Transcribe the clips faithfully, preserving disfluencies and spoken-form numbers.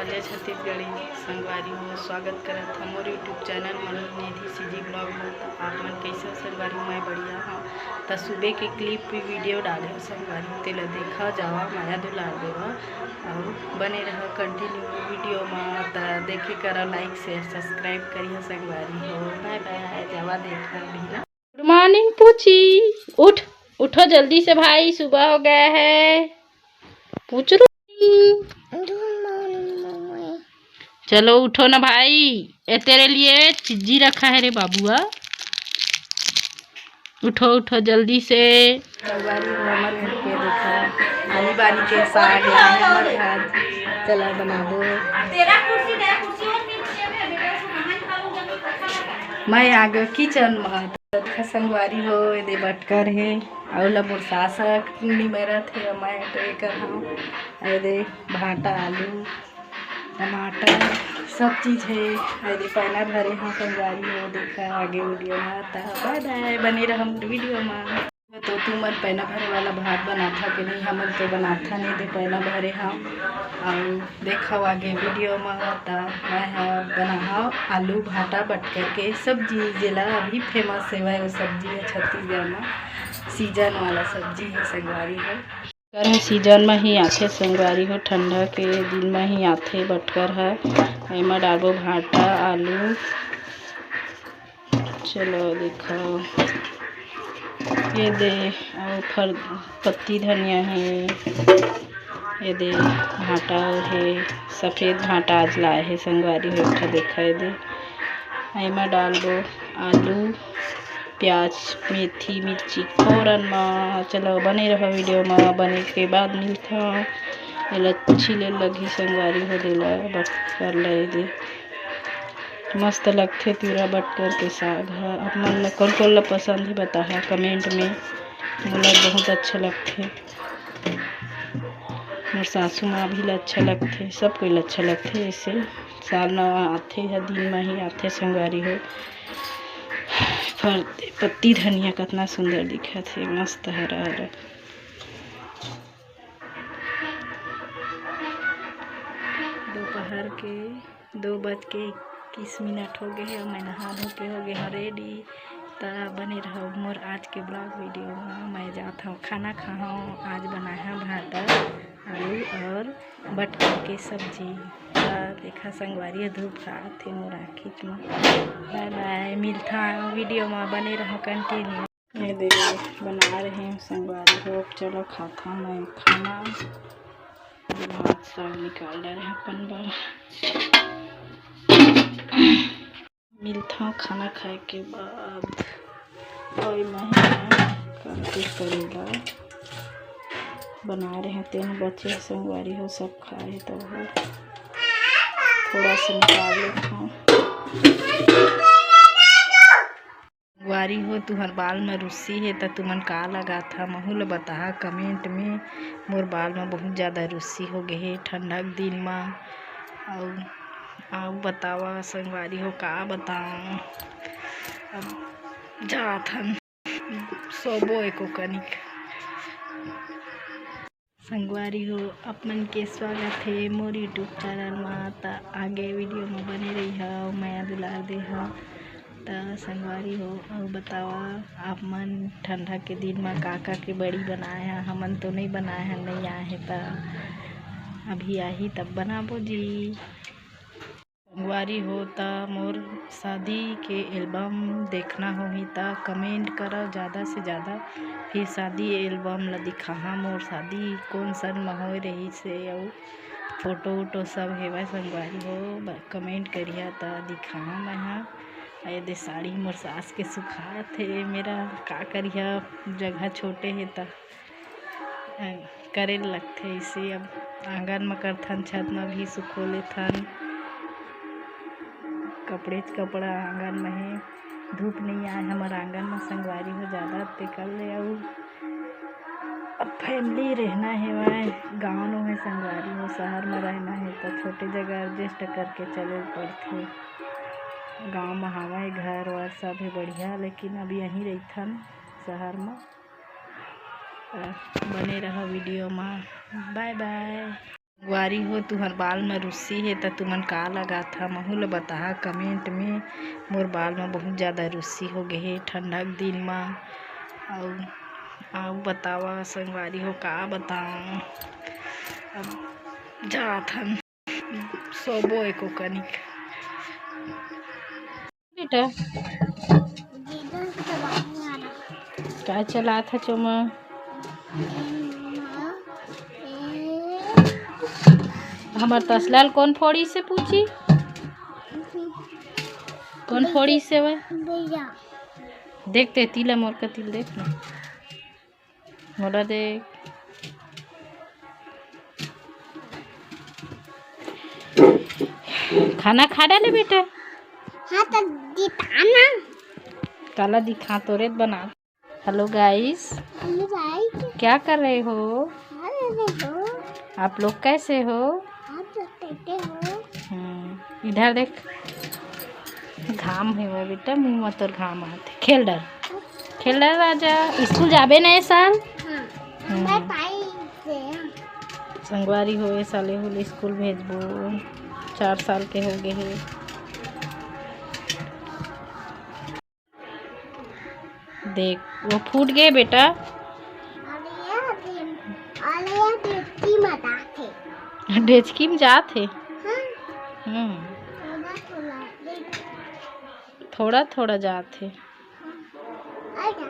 जय छत्तीसगढ़ी संगवारी हो, स्वागत करत हव मोर YouTube चैनल मनोज निधि CG vlog में। त आप मन कइसे हो संगवारी हो? मैं बढ़िया हव। त सुबह के clip भी video डाले हव संगवारी हो, तेला देखा जावा, माया दुलार देवा अउ बने रहा continue video में। त देखे करा, like share subscribe करिहा संगवारी हो। Bye bye, जावा देखा भी ना। Good morning पूछी, उठ, उठो जल्दी से भाई, सुबह हो गया है। पूछ रू। चलो उठो ना भाई, ये तेरे लिए चिज्जी रखा है रे बाबुआ। उठो उठो जल्दी से। संगवारी हो, हमर घर के देखा, आनी बानी के साग लाए हमर घर। चला बनाबो। मैं आ गयो kitchen में। देखा संगवारी हो, एदे बटकर हे, अउ ला मोर सास ह निमेरत हे, मैं तो एकर हव। एदे भांटा, आलू, टमाटर, सब चीज हे। एदे पैना भरे हव संगवारी हो, देखा आगे video में। त bye bye, बने रहा video में। तो तुमन पैना भरे वाला भात बनाथा के नहीं? हमन तो बनाथा नहीं दे पैना भरे हव। अउ देखव आगे video म। त मैं ह बनाहव आलू भांटा बटकर के सब्जी, जेला अभी famous हेवय वो सब्जी ह छत्तीसगढ़ म। Season वाला सब्जी हे संगवारी हो। बटकर ह season म ही आथे संगवारी हो, ठंडा के दिन म ही आथे बटकर ह। एमा डालबो भांटा, आलू, चलो देखो, ये दे, अउ फर, पत्ती धनिया हे, ये दे भांटा हे, सफेद भांटा आज लाए हे संगवारी हो, एक ठा देखा ये दे। एमा डालबो आलू, प्याज, मेथी, मिर्ची फोरन म। चलो बने रहो video म, बने के बाद मिलथन। एला छीले लगही संगवारी हो, देला बटकर ले दे। मस्त लगथे तिवरा बटकर के साग ह। आप मन ल कोन कोन ल पसंद हे बताहा comment में। मोला बहुत अच्छा लगथे, मोर सासू माँ भी ल अच्छा लगथे, सब कोई ल अच्छा लगथे। ऐसे साल म आथे ह, दिन म ही आथे संगवारी हो। फर पत्ती धनिया कतना सुंदर दिखत हे, मस्त हरा हरा। दोपहर के दो बज के इक्कीस मिनट हो गए हे, मैं नहा धो के हो गए हव ready। त बने रहो मोर आज के vlog video में। मैं जात हव खाना खाहूँ, आज बनाए हव भांटा, आलू और बटकर के सब्जी। त देखा संगवारी, धूप खात हे मोर आँखी में। Bye bye, मिलथन video में, बने रहो continue। ये दे बना रहे हैं संगवारी हो। चलो खाता मैं खाना। भात साग निकाल डारे हैं अपन बर। मिलता हूँ खाना खाए के बाद। और मैं करके करेला बना रहे हैं, तेन बचे संगवारी हो, सब खाए तो हो। थोड़ा सा निकाल लेता हूँ। संगवारी हो, तुहर बाल म रुस्सी हे त तुमन का लगाथा, महू ल बताहा comment में। मोर बाल म बहुत ज्यादा रुस्सी हो गे हे ठंडा के दिन म। अउ, अउ बतावा संगवारी हो, का बताऊँ, अब जात हन सोबो एको कनिक। संगवारी हो, आप मन के स्वागत हे मोर YouTube चैनल मा। त आगे video म बने रहिहा, मया दुलार देहा। त संगवारी हो, अउ बतावा, आप मन ठंडा के दिन म का का के बड़ी बनाए हा? हमन तो नइ बनाए हन, नइ आए हे, त अभी आही तब बनाबो जी। संगवारी हो, त मोर शादी के album देखना होही त comment करव जादा से जादा, फिर शादी album ला दिखाहा, मोर शादी कोन सन म होए रहिस हे, अउ photo वोटो सब हेवय संगवारी हो, ब-, comment करिहा त दिखाहा मैं हा। ए दे साड़ी मोर सास के सुखात हे, मेरा का करिहा, जगह छोटे हे त। अ, करे ल लगथे अइसे। अब आंगन म करथन, छत म भी सुखो लेथन। कपड़ेच कपड़ा आंगन म हे। धूप नइ आए हमर आंगन म संगवारी हो जादा, तेकर ले अउ अब family रहना हेवय, गाँव नोहे संगवारी हो, शहर म रहना हे त छोटे जगह adjust करके चले ल पड़थे। गाँव म हावय घर वर सब हे बढ़िया, लेकिन अब यहीं रहिथन शहर म। बने रहा video मा। Bye bye। संगवारी हो, तुहर बाल म रुस्सी हे त तुमन का लगाथा, महू ल बताहा comment में। मोर बाल म बहुत ज्यादा रुस्सी हो गे हे ठंडा के दिन म। अउ, अउ बतावा संगवारी हो, का बताऊं, अब जात हन सोबो एको कनिक। बेटा, का चलात हच ओमा? हमर तसला ल कोन फोड़िस हे पूछी? कोन फोड़िस हे वय? भैया। देख ते तिला मोर कति ल देख ना। मोला देख। खाना खा डाले बेटा? हाँ, तो दिखा ना। काला दिखा, तोरे बना। Hello guys, Hello guys। क्या कर रहे हो? क्या कर रहे हो? आप लोग कैसे हो? आप लोग कैसे हो? हम्म, इधर देख, घाम हे वो बेटा, मुंह में तोर घाम आथे। खेल डर, खेल डर राजा। स्कूल जाबे ना ए साल? हाँ। हम्म। मैं पाई से। संगवारी हो, ए साल एहू ल स्कूल भेजबो, चार साल के हो गे हे। देख, वो फूट गे बेटा। अरे यार, अरे यार, डेचकी मत आथे। डेचकी में जात हे। हाँ। हम्म। थोड़ा थोड़ा, देख। थोड़ा थोड़ा जात हे। आ जा।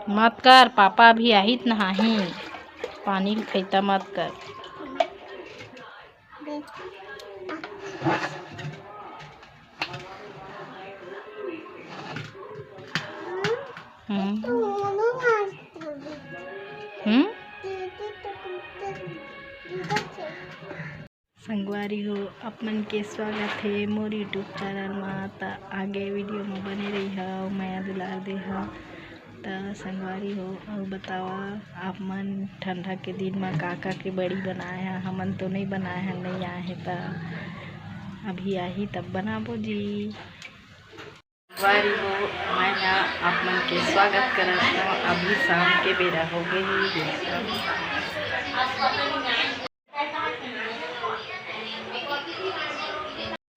मत कर, पापा अभी आही त नहाही। पानी ल खैता मत कर। हम्म। हम्म? संगवारी हो, आप मन के स्वागत हे मोर YouTube channel मा। त आगे video मा बने रहिहा अउ मया दुलार देहा। त संगवारी हो, अउ बतावा, आप मन ठंडा के दिन मा का का के बड़ी बनाए हा? हमन तो नइ बनाए हन, नइ आए हे, त अभी आही तब बनाबो जी। संगवारी हो, मैं हा आप मन के स्वागत करत हव। अभी शाम के बेरा हो गे हे।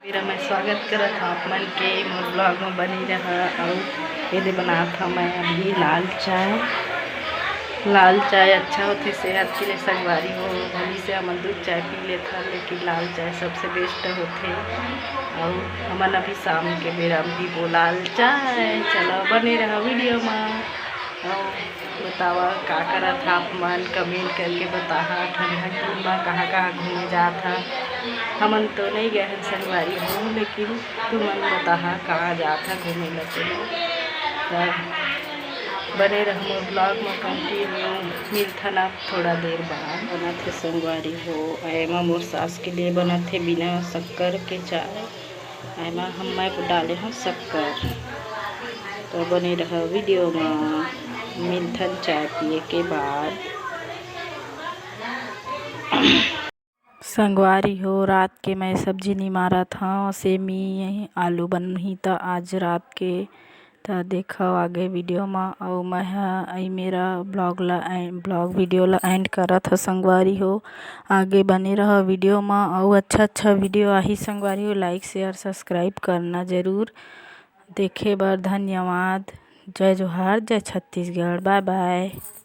मेरा मैं स्वागत करत हव आप मन के मोर vlog में बने रहा। अउ एदे बनात हव मैं अभी लाल चाय। लाल चाय अच्छा होथे सेहत के लिए संगवारी हो। भली से हमन दूध चाय पी लेथन, लेकिन लाल चाय सबसे best होथे। अउ हमन अभी शाम के बेरा में पीबो लाल चाय। चलो बने रहा video में। अउ बतावा का करत हा आप मन, comment करके बताहा। ठंडा के दिन मा कहाँ कहाँ घूमे जात हा? हमन तो नइ गए हन संगवारी हो, लेकिन तुमन बताहा कहाँ जात हा घूमे ला तुमन। त बने रह मोर vlog मा continue, मिलथन अब थोड़ा देर बाद। बनत हे संगवारी हो, एमा मोर सास के लिए बनत हे बिना शक्कर के चाय। एमा हम मैं डाले हव शक्कर। तो बने रहा video मा, मिलथन चाय पिए के बाद। संगवारी हो, रात के मैं सब्जी निमारत हव, सेमी आलू बनही त आज रात के। त देखव आगे video मा। अउ मैं ह अई मेरा vlog ला ए-, vlog video ला end करत हव संगवारी हो। आगे बने रहा video मा, अउ अच्छा अच्छा video आही संगवारी हो। Like share subscribe करना जरूर। देखे बर धन्यवाद। जय जोहार, जय छत्तीसगढ़। Bye bye।